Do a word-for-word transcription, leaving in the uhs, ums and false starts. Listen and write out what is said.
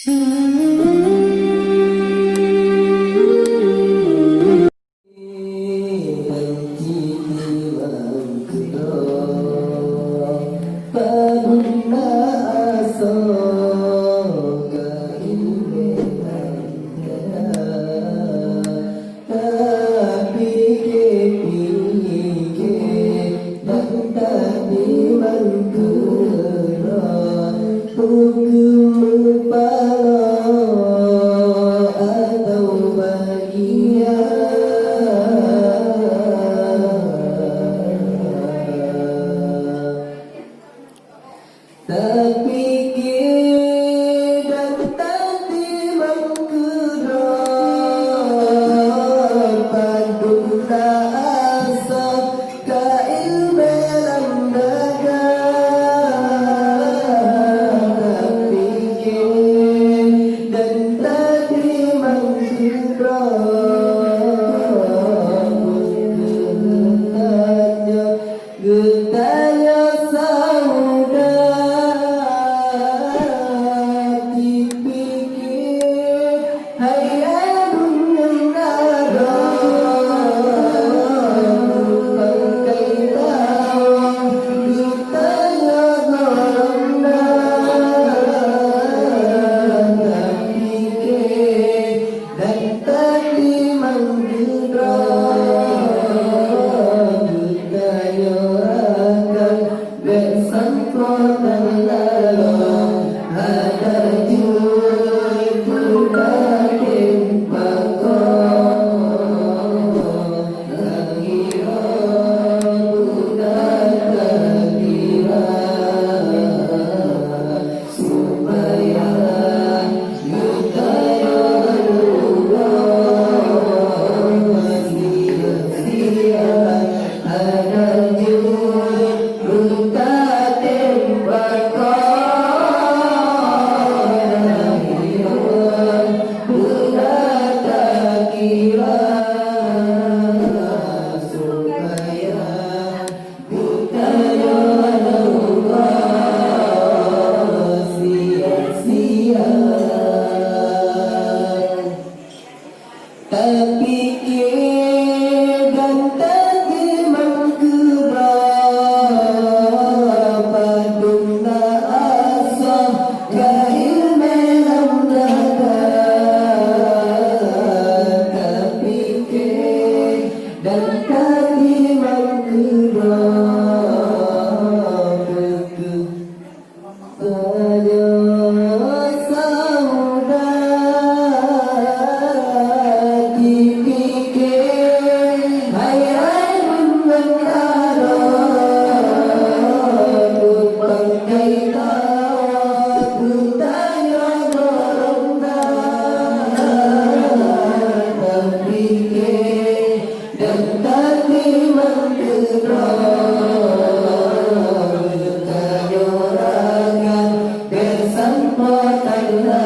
Tapike-pike dan tadi mangkeuroe, peue meupaloe atau bagian. Tapike dan tatimang keudroe, padum na asoe ka ileumèe lam dada. Tapike dan tatimang keudroe, peue keuh tanyoe Geutanyoe sauda tipike, hai aduen ngon aroe, bangkai tawong geutanyoe gohlom na. Tapike dan tatimang keudroe, geutanyoe rakan bèk sampoe talalong, hana jeuet peue tatem pakoe. Tangieng peue takira. Supaya geutanyoe lulus sia-sia, hana jeuet beutatem pakoe. Beuna takira supaya Buta nyoe Allah sia-sia. Tapike dan tatimang keudroe, padum na asoe ka ileumèe lam dada. Tapike Dan tadi mangkeudoe peukeuh sajoe sauda jipike, hai, hai, deungon adoe peupangkai tawa, peutanyong gohlom na tapike. Dan tadi mangkeudoe tanyoe rakan beusampoe tanda